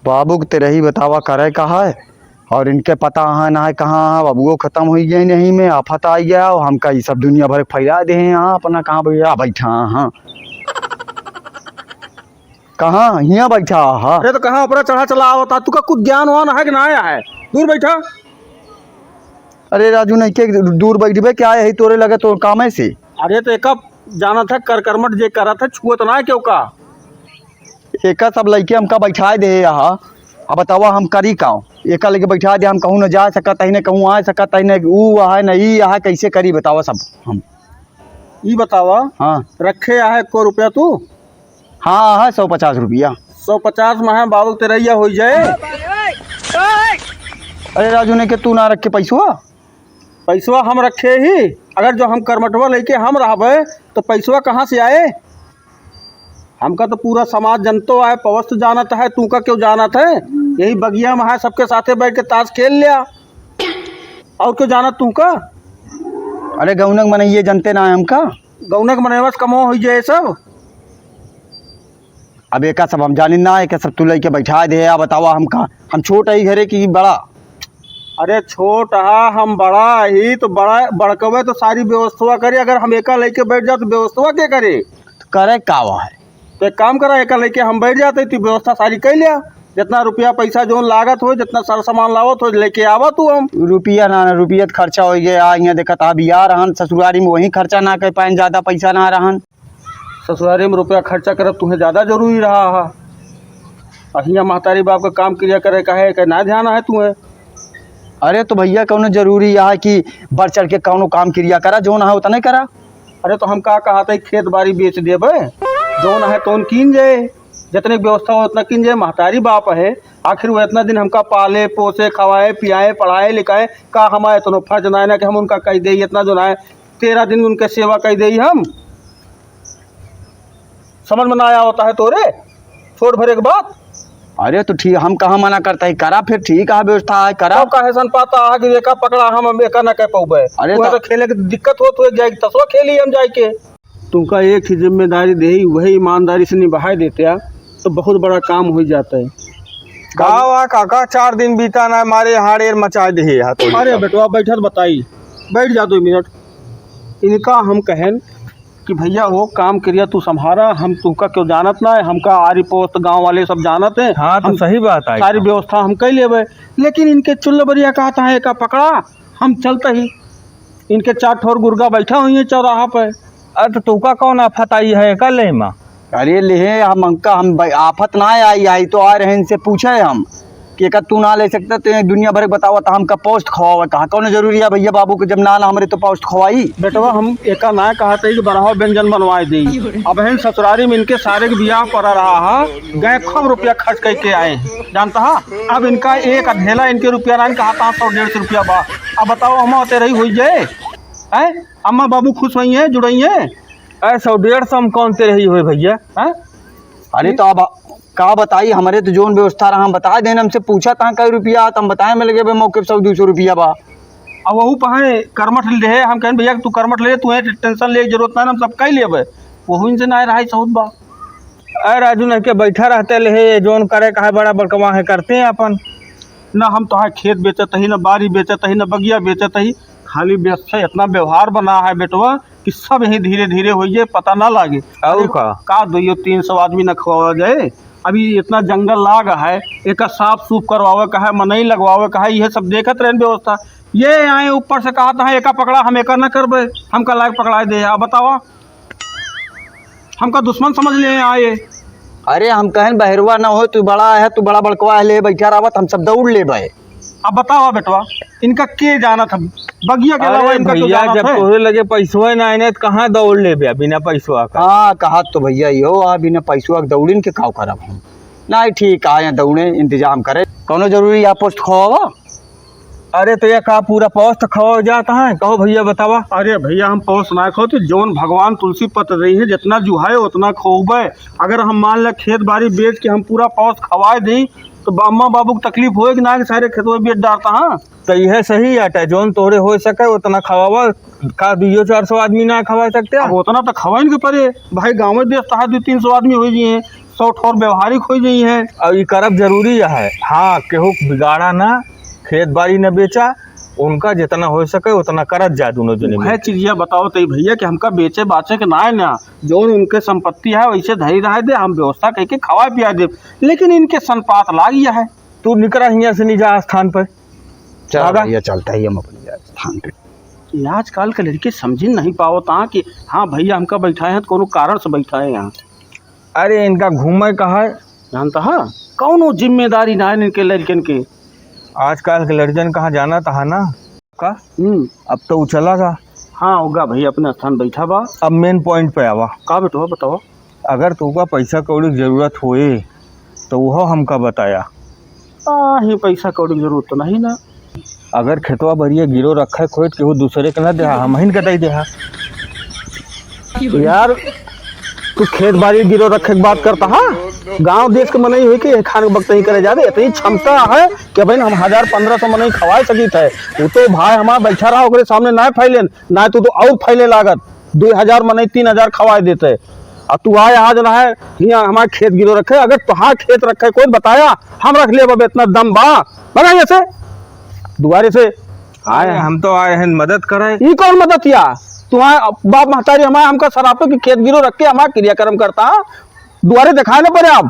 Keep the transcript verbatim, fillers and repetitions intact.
बाबू के तेरही बतावा करे का है, और इनके पता है ना है कहाँ है, बबुओ खतम होइ गए नहीं में, आफत आइ गया, और हमका ई सब दुनिया भर फैला देहे हैं यहाँ अपना, कहाँ भैया बैठा है, हाँ। कहाँ हियाँ बैठा है? अरे तो कहाँ ऊपर चढ़ा चला आवता, तुका कुछ ज्ञान वान है कि ना है? दूर बैठा। अरे राजू, नहीं के दूर बैठबे, क्या है तोरे लगे तो कामे से? अरे तो एक जानत है, कर कर्मठ जे करत है, छुअत ना है केहू का। एका सब लइके हमका बैठाए देहे यहाँ। अब बतावा हम करी का? एका लइके बैठाए दे, हम कहूँ न जा सकत ही, न कहूँ आ सकत ही, न ऊ है, न ई है, कैसे करी बतावा सब हम? ई बतावा, हाँ। रखे आहे एको रुपया तू? हाँ, है सौ पचास रुपया। सौ पचास में है बाबू तेरैया होइ जाए। अरे राजू, नहीं के तू ना रखे पैसवा? पैसवा हम रखे ही, अगर जो हम करमटवा लइके हम रहबे, तो पैसवा कहाँ से आए? हमका तो पूरा समाज जनतो आए, पवस्त जानत है, तू का क्यों जानत है? यही बगिया में है, सबके साथे बैठ के ताश खेल लिया, और क्यों जानत तू का? अरे गौनक मनइये जनते ना है हमका। गौनक मनइवा से कमो होइ जाए सब। अब एका सब हम जानिन ना, एका सब तू लइके बैठा दे। आ बतावा, हम का, हम छोट हई घरे कि बड़ा? अरे छोट हा, हम बड़ा ही तो बड़ा, बड़कवे तो सारी व्यवस्था करे। अगर हम एका लइके बैठ जात तो व्यवस्था के करे? तो करे का वा है? तो एक काम करा, एका लइके हम बैठ जात ही, तू व्यवस्था सारी कइ लिया। जितना रुपया पैसा जोन लागत हो, जितना सर सामान लावत हो, लइके आवा तू हम। रुपया ना, ना, रुपया तो खर्चा होइ गया। आ, यहाँ देखत हा, बियाह रहन ससुरारी में, वहीं खर्चा ना कइ पाएन, ज्यादा पैसा ना रहन। ससुरारी में रुपया खर्चा करब तुहें ज्यादा जरूरी रहा हा। अहिया महतारी बाप का काम किरिया करे का है, के ना ध्यान है तुहें? अरे तो भइया, कौनो जरूरी है कि बढ़ चढ़ के कौनो काम किरिया करा, जोन है उतना ही करा। अरे तो हम का कहत ही, खेत बारी बेच देबे, जोन है तोन कीन जाए, जितने की व्यवस्था हो उतना कीन जाए। महतारी बाप है, आखिर वो इतना दिन हमका पाले, पोसे, खवाए, पियाए, पढ़ाए, लिखाए, का हमार इतनो फर्ज ना है ना कि हम उनका कहि देई, इतना जोन है, तेरह दिन उनके सेवा कइ देई हम। समझ में ना आवत है तोरे? छोट भरे के बात। अरे तो ठीक, हम कहाँ मना करत ही, करा फिर, ठीक है, व्यवस्था है, करा। तब काहे सन पाता है कि एका पकड़ा, हम एका ना कह पउबे। अरे उहे तो तो खेले के दिक्कत होत हुए, जाए तसवा खेली हम जाए के। तुमका एक ही जिम्मेदारी देही, वही ईमानदारी से निभाए देते आ, तो बहुत बड़ा काम होइ जात है। का वा काका, चार दिन बीता ना, मारे हाड़ेर मचाए देहे हा तो। अरे बेटवा, बैठत बताई, बैठ जा दो मिनट। इनका हम कहेन कि भइया हो, काम करिया तू सम्हारा, हम तुमका क्यों जानत ना है, हमका आरी पोस्त गाँव वाले सब जानत हैं। हाँ, तो हम सही बात है। सारी व्यवस्था हम कइ लेबे, लेकिन इनके चुल्ल बरिया कहत है, एका पकड़ा, हम चलत ही। इनके चार ठोर गुर्गा बैठा हुई है चौराहा पे। अरे तो तुका कौन आफत आई है एका ले मा? अरे लेहे, हम अंका, हम बै-, आफत ना आई, आई तो आ रहे इनसे पूछे हम कि एका तू ना ले सकता, तो ये दुनिया भर के बतावा, तो हमका पोस्त खवावा कहाँ? कौन जरूरी है भइया बाबू के, जब ना, ना हमरे तो पोस्त खवाई। बेटवा, हम एका ना कहत ही कि बरहवा व्यंजन बनवाए देई। अब हम ससुरारी में इनके सारे के बियाह पड़ा रहा है, गए खूब रुपया खर्च कइ के आए हैं, जानता है? अब इनका एक अधेला इनके रुपया ना, इनका हाथ सौ डेढ़ सौ रुपया बा। अब बताओ, हम तेरही होइ जाए, हैं? अम्मा बाबू खुश होइहैं, जुड़इहैं। अरे, सौ डेढ़ सौ में कौन तेरही होए भइया, हैं? अरे, तो अब का बताई, हमरे तो जोन व्यवस्था रहा, हम बताए देन, हमसे पूछा तहाँ कई रुपया, तो हम बताए में लगे बे मौके पे सौ दो सौ रुपया बा। अब वहू पहाए करमठ ले है, हम कहेन, "भइया, तू करमठ ले, तू tension ले, जरूरत ना, हम सब कई लेबे।" वहू इनसे ना रहा, सौत बा। अरे राजू, नहीं के बैठा रहते ले, जोन करे का है, बड़ा बड़कवा है, करते हैं अपन। ना हम तोहार खेत बेचत ही, ना बारी बेचत ही, ना बगिया बेचत ही, खाली व्यवस्था इतना व्यवहार बना है बेटवा कि सब यही धीरे धीरे होइ जाए, पता ना लागे। और अरे का? का दुइयो तीन सौ आदमी ना खवावा जाए? अभी इतना जंगल लाग है, एका साफ सूफ करवावे का है, मनई लगवावे का है, यह सब देखत रहन व्यवस्था। ये आए ऊपर से कहत है, "एका पकड़ा, हम एका ना करबे, हमका लायक पकड़ाए दे।" अब बतावा, हमका दुश्मन समझ ले आए। अरे हम कहेन बहरवा ना हो, तू बड़ा है, तू बड़ा बड़कवा है, ले बैठा रहत, हम सब दौड़ लेबे। अब बतावा बेटवा, इनका के जानत हम? बगिया के अलावा अरे इनका क्यों भइया, जानत जब है? तोहरे लगे पैसवा ना आए ना, तो कहाँ दौड़ लेबे बिना पैसवा का? हाँ, कहत तो भइया इहो, आ बिना पैसवा के दौड़िन के काव करब हम? नहीं, ठीक है, यहाँ दौड़े, इंतजाम करे। कौनो जरूरी है पोस्ट खवावा? अरे तो ये का पूरा पोस्ट खवावा जात है? कहो भइया, बतावा। अरे भइया, हम पोस्ट ना खो, तो जौन भगवान तुलसी पत्र रही है, जितना जुहाए उतना खोबे। अगर हम मान ले खेत बारी बेच के हम पूरा पोस्ट खवाए दी, तो अम्मा बाबू को तकलीफ होए कि ना, कि सारे खेतवा बेच डारता, हाँ? तो यह सही आटा, जौन तोहरे हो सके उतना खवावा, का दुइयो चार सौ आदमी ना खवा सकते? अब उतना तो खवाइन के परे भाई, गाँव में देश तहा दो तीन सौ आदमी हो गए हैं, सौ ठोर व्यवहारिक होइ गई है। अब ई करब जरूरी है। हाँ, केहू बिगाड़ा ना, खेत बाड़ी न बेचा, उनका जितना होइ सके उतना करत जा दोनों जने है मिलके। चीजिया बताओ तई भैया कि हमका बेचे बाचे के ना है ना, जौन उनके संपत्ति है वैसे धरी रहे दे, हम व्यवस्था कइके खवाए पियाए देब, लेकिन इनके सनपात लाग गया है। तू निकरा हियाँ से, नहीं जा स्थान पर। चल भागा। भैया, चलता ही हम अपने स्थान पे। ये आजकल के लड़के समझिन नहीं पावत हाँ कि हाँ भैया हमका बैठाए हैं तो कोनो कारण से बैठाए हैं। अरे इनका घूमे का है? जानता है, कौनो जिम्मेदारी ना है इनके लड़कन के। आजकल के लड़कन कहाँ जाना था ना का? हम्म। अब तो उ चला गा। हाँ, होगा भैया, अपने स्थान बैठा बा। अब मेन पॉइंट पे आवा। का बेटवा, बताओ। अगर तोका पैसा कौड़ी के जरूरत होए, तो वह हमका बताया। आ, ही पैसा कौड़ी के जरूरत तो नहीं ना। अगर खेतवा बरिया गिरो रखे खोए, तो केहू दूसरे के ना देहा, हमहिन के दे देहा। यार, तू खेत बारी गिरो रखे के बात करता हा? गांव देश के मनई होई के ये खान के बकतई करे जावे, इतनी क्षमता है कि भाई हम हजार पन्द्रह सौ मनई खवाए सकित है। वो तो भाई हमारा बैठा रहा, ओकरे सामने ना फैलेन, ना तू तो और फैले लागत। दो हजार मनई तीन हजार खवाए देते। आ तू आए आज ना है, हियाँ हमारे खेत गिरो रखे, अगर तुहार खेत रखे कोई बताया, हम रख लेब, अब इतना दम बा। भगा यहाँ से, दुआरे से। आए अरे, हैं। हम तो आए हैं मदद करे। ई कौन मदद या? तुम्हारे बाप महतारी हमारे हमका सरापे के खेत गिरो रख के हमारा क्रियाकर्म करता, दुआरे दिखाए ना पड़े आप।